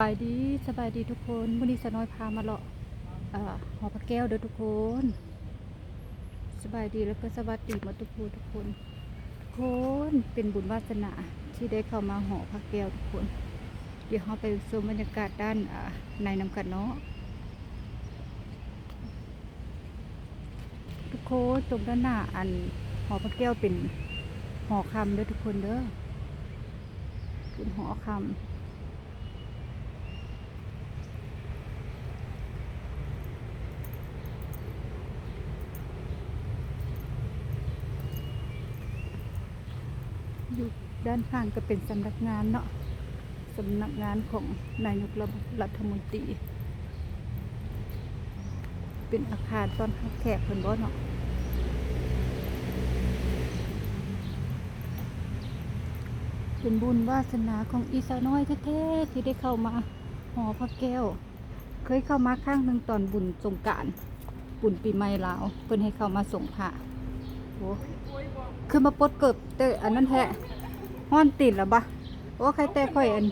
ສະບາຍດີ ສະບາຍດີທຸກຄົນ. ມື້ນີ້ສາວນ້ອຍພາມາເລາະ ເອີ ຫໍພະແກ້ວເດີທຸກຄົນ. ສະບາຍດີ ແລ້ວກໍສະຫວັດດີໝົດທຸກຜູ້ທຸກຄົນ. ທຸກຄົນ ເປັນບຸນວາສະໜາທີ່ໄດ້ເຂົ້າມາຫໍພະແກ້ວທຸກຄົນ. ດຽວເຮົາໄປຊົມບັນຍາກາດດ້ານ ເອີ ໃນນຳກັນເນາະ. ທຸກຄົນ ຕົງດ້ານໜ້າອັນຫໍພະແກ້ວເປັນຫໍຄຳເດີທຸກຄົນເດີ ເປັນຫໍຄຳ ຢູ່ດ້ານຂ້າງກໍເປັນສຳນັກງານເນາະ. ສຳນັກງານຂອງນາຍົກລັດຖະມົນຕີ ເປັນອາຄານຕ້ອນຮັບແຂກເພິ່ນບໍເນາະ. ເປັນບຸນວາສະໜາຂອງອີສາວນ້ອຍແທ້ໆ ທີ່ໄດ້ເຂົ້າມາຫໍພະແກ້ວ. ເຄີຍເຂົ້າມາຄັ້ງໜຶ່ງຕອນບຸນສົງການ ບຸນປີໃໝ່ລາວ ເພິ່ນໃຫ້ເຂົ້າມາສົງພະ. ໂອ້ ຄືມາປົດເກີບແຕ່ອັນນັ້ນແທ້ ຮ້ອນຕີນລະບະ. ໂອ້ ໃຄແຕ່ຂ້ອຍອັນ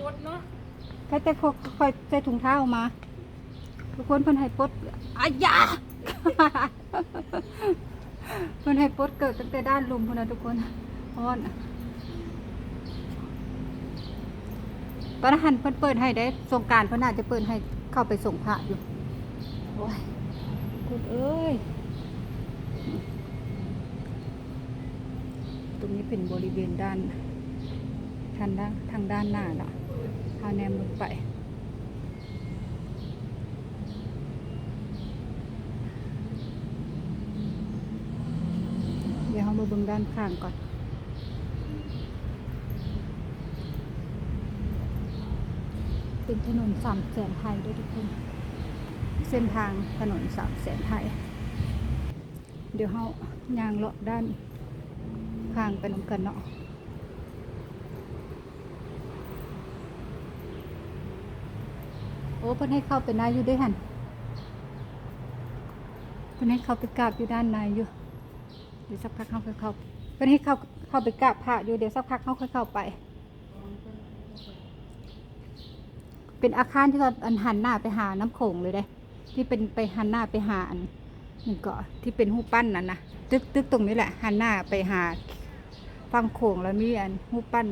ໃຄແຕ່ຂ້ອຍ ຂ້ອຍໃສ່ຖົງເທົ້າມາ ທຸກຄົນ ເພິ່ນໃຫ້ປົດ ອາຢາ ເພິ່ນໃຫ້ປົດເກີບຕັ້ງແຕ່ດ້ານລຸ່ມພຸ້ນນະທຸກຄົນ. ຮ້ອນ ຕອນຫັ້ນເພິ່ນເປີດໃຫ້ເດ້ ສົງການເພິ່ນອາດຈະເປີດໃຫ້ເຂົ້າໄປສົງພະຢູ່. ໂອ້ຍ ທຸກຄົນເອີຍ ຕົງນີ້ເປັນບໍລິເວນດ້ານ ທາງດ້ານ ທາງດ້ານໜ້າເນາະ ເຮົາແນມເບິ່ງໄປ. ດຽວເຮົາມາເບິ່ງດ້ານຂ້າງກ່ອນ. ເປັນຖະໜົນສາມແສນໄຮເດີທຸກຄົນ ເສັ້ນທາງຖະໜົນສາມແສນໄຮ. ດຽວເຮົາຍ່າງເລາະດ້ານຂ້າງໄປນຳກັນເນາະ. ໂອ້ ເພິ່ນໃຫ້ເຂົ້າໄປໃນຢູ່ເດ້ຫັ້ນ ເພິ່ນໃຫ້ເຂົ້າໄປກາບຢູ່ດ້ານໃນຢູ່. ດຽວສັກພັກເຮົາຄ່ອຍເຂົ້າ ເພິ່ນໃຫ້ເຂົ້າ ເຂົ້າໄປກາບພະຢູ່ ດຽວສັກພັກເຮົາຄ່ອຍເຂົ້າໄປ. ເປັນອາຄານທີ່ວ່າ ອັນ ຫັນໜ້າໄປຫານ້ຳໂຂງເລີຍເດ້ ທີ່ເປັນໄປ ຫັນໜ້າໄປຫາອັນ ຫຍັງເກາະ ທີ່ເປັນຮູບປັ້ນນັ້ນນະ. ຕຶກ ຕຶກຕົງນີ້ແຫຼະ ຫັນໜ້າໄປຫາຝັ່ງໂຂງ ແລ້ວມີອັນຮູບປັ້ນ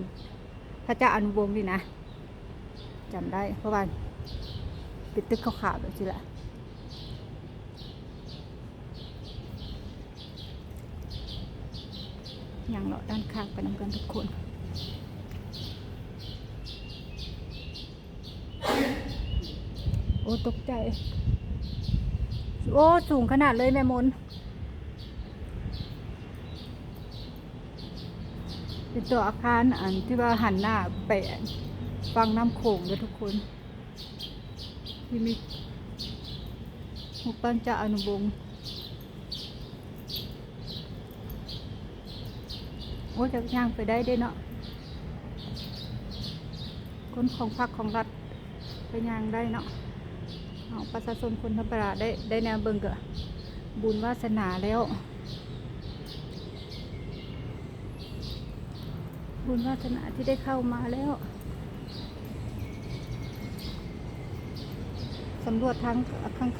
ພະເຈົ້າອະນຸວົງນີ້ນະ ຈຳໄດ້ ເພາະວ່າເປັນຕຶກຂາວໆແບບຊີ້ແຫຼະ. ຍ່າງເລາະດ້ານຂ້າງໄປນຳກັນທຸກຄົນ. ໂອ້ ຕົກໃຈ ໂອ້ ສູງຂະໜາດເລີຍແມ່ມົນ. ເປັນຕົວອາຄານອັນທີ່ວ່າຫັນໜ້າໄປຝັ່ງນ້ຳໂຂງເດີທຸກຄົນ ທີ່ມີຮູບປັ້ນເຈົ້າອະນຸວົງ. ໂອ້ ຈັກຍ່າງໄປໄດ້ເດ້ເນາະ ຄົນຂອງພັກຂອງລັດໄປຍ່າງໄດ້ເນາະ. ເຮົາປະຊາຊົນຄົນທຳມະດາໄດ້ ໄດ້ແນວເບິ່ງກໍບຸນວາສະໜາແລ້ວ. ບຸນວາສະໜາທີ່ໄດ້ເຂົ້າມາແລ້ວ. ສຳຫຼວດທາງ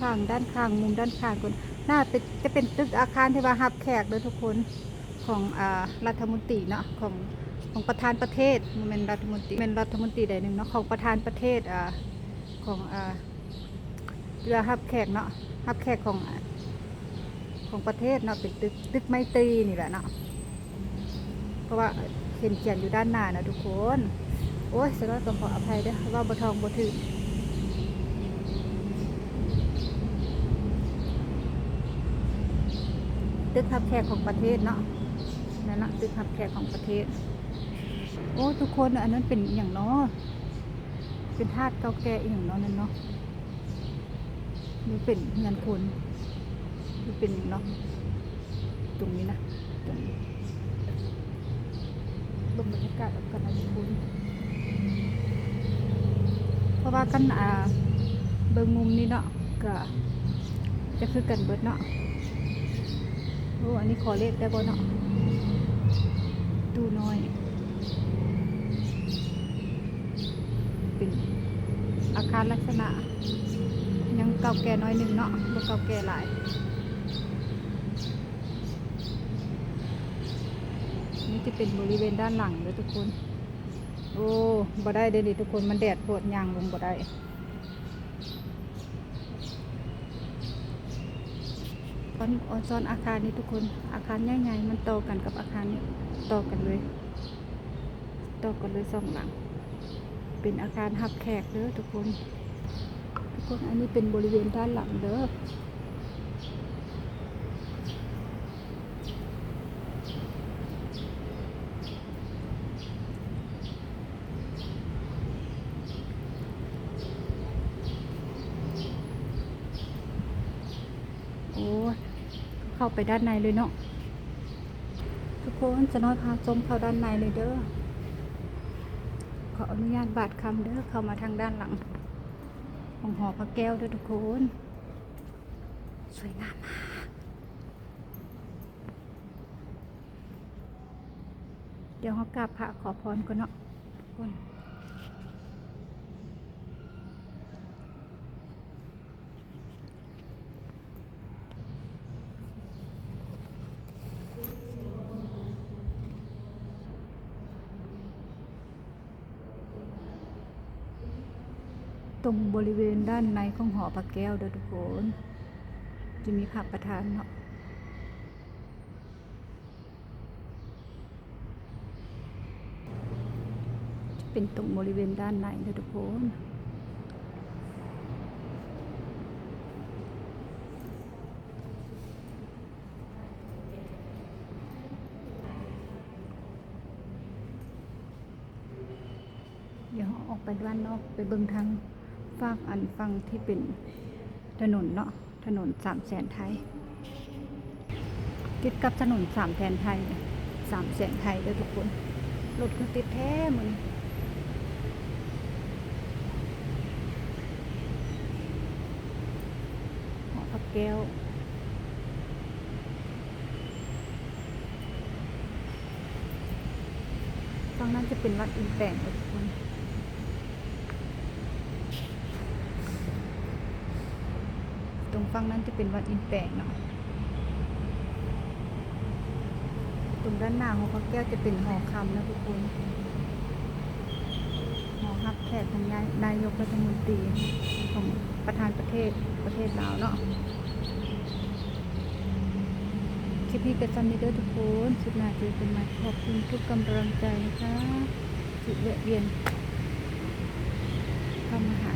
ຂ້າງໆ ດ້ານຂ້າງ ມຸມດ້ານຂ້າງກ່ອນ. ໜ້າເປັນ ຈະເປັນຕຶກອາຄານທີ່ວ່າຮັບແຂກເດີທຸກຄົນ ຂອງ ອາ ລັດຖະມົນຕີເນາະ ຂອງ ຂອງປະທານປະເທດ ບໍ່ແມ່ນລັດຖະມົນຕີ ແມ່ນລັດຖະມົນຕີໃດໜຶ່ງເນາະ ຂອງປະທານປະເທດ ອາ ຂອງ ອາ ເພື່ອຮັບແຂກເນາະ ຮັບແຂກຂອງ ຂອງປະເທດເນາະ ເປັນຕຶກ ຕຶກໄມຕີນີ້ແຫຼະເນາະ ເພາະວ່າເຫັນຂຽນຢູ່ດ້ານໜ້ານະທຸກຄົນ. ໂອ້ຍ ສາວນ້ອຍກໍຂໍອະໄພເດີ ເວົ້າບໍ່ທ່ອງບໍ່ຖືກ. ຕຶກຮັບແຂກຂອງປະເທດເນາະ ນັ້ນນະ ຕຶກຮັບແຂກຂອງປະເທດ. ໂອ້ ທຸກຄົນ ອັນນັ້ນເປັນອີ່ຫຍັງເນາະ? ເປັນທາດເກົ່າແກ່ອີ່ຫຍັງເນາະນັ້ນເນາະ ຫຼືເປັນເຮືອນຄົນ ຫຼືເປັນຫຍັງເນາະ ຕົງນີ້ນະ ຕົງນີ້ ເບິ່ງບັນຍາກາດນຳກັນນະທຸກຄົນ ເພາະວ່າຄັນ ອ່າ ເບິ່ງມຸມນີ້ເນາະ ກະຈະຄືກັນເບິດເນາະ. ໂອ້ ອັນນີ້ຂໍເລກໄດ້ບໍ່ເນາະ? ຕູ້ນ້ອຍ ເປັນອາຄ ານລັກສະນະຍັງເກົ່າແກ່ໜ້ອຍໜຶ່ງເນາະ ບໍ່ເກົ່າແກ່ຫຼາຍ. ນີ້ຈະເປັນບໍລິເວນດ້ານຫຼັງເດີທຸກຄົນ. ໂອ້ ບໍ່ໄດ້ເດ້ນີ້ທຸກຄົນ ມັນແດດໂພດ ຍ່າງລົງບໍ່ໄດ້. ອອນ ອອນຊອນອາຄານນີ້ທຸກຄົນ ອາຄານໃຫຍ່ໆ ມັນຕໍ່ກັນກັບອາຄານນີ້ ຕໍ່ກັນເລີຍ ຕໍ່ກັນເລີຍສອງຫຼັງ ເປັນອາຄານຮັບແຂກເດີທຸກຄົນ. ທຸກຄົນ ອັນນີ້ເປັນບໍລິເວນດ້ານຫຼັງເດີ. ໂອ້ ເຂົ້າໄປດ້ານໃນເລີຍເນາະ ທຸກຄົນ. ສາວນ້ອຍພາຊົມເຂົ້າດ້ານໃນເລີຍເດີ. ຂໍອະນຸຍາດບາດຄຳເດີ ເຂົ້າມາທາງດ້ານຫຼັງຂອງຫໍພະແກ້ວເດີທຸກຄົນ. ສວຍງາມມາກ. ດຽວເຮົາກາບພະຂໍພອນກ່ອນເນາະທຸກຄົນ. ຕົງບໍລິເວນດ້ານໃນຂອງຫໍພະແກ້ວເດີທຸກຄົນ ຈະມີພະປະທານເນາະ. ຈະເປັນຕົງບໍລິເວນດ້ານໃນເດີທຸກຄົນ. ດຽວເຮົາອອກໄປດ້ານນອກ ໄປເບິ່ງທາງຟາກອັນຝັ່ງທີ່ເປັນຖະໜົນເນາະ ຖະໜົນສາມແສນໄທ ຕິດກັບຖະໜົນສາມແສນໄທ ສາມແສນໄທເດີທຸກຄົນ. ລົດຄືຕິດແທ້ມື້ນີ້ ຫໍພະແກ້ວ. ຝັ່ງນັ້ນຈະເປັນວັດອິນແປງເດີທຸກຄົນ ຕົງຝັ່ງນັ້ນຈະເປັນວັດອິນແປງເນາະ. ຕົງດ້ານໜ້າຫໍພະແກ້ວຈະເປັນຫໍຄຳເນາະທຸກຄົນ ຫໍຮັບແຂກຂອງນາ ນາຍົກລັດຖະມົນຕີ ຂອງປະທານປະເທດ ປະເທດລາວເນາະ. ຄລິບນີ້ກໍສ່ຳນີ້ເດີທຸກຄົນ ຄລິບໜ້າເຈີກັນໃໝ່. ຂອບຄຸນທຸກກຳລັງໃຈນະຄະ ທີ່ແວະວຽນເຂົ້າມາຫາ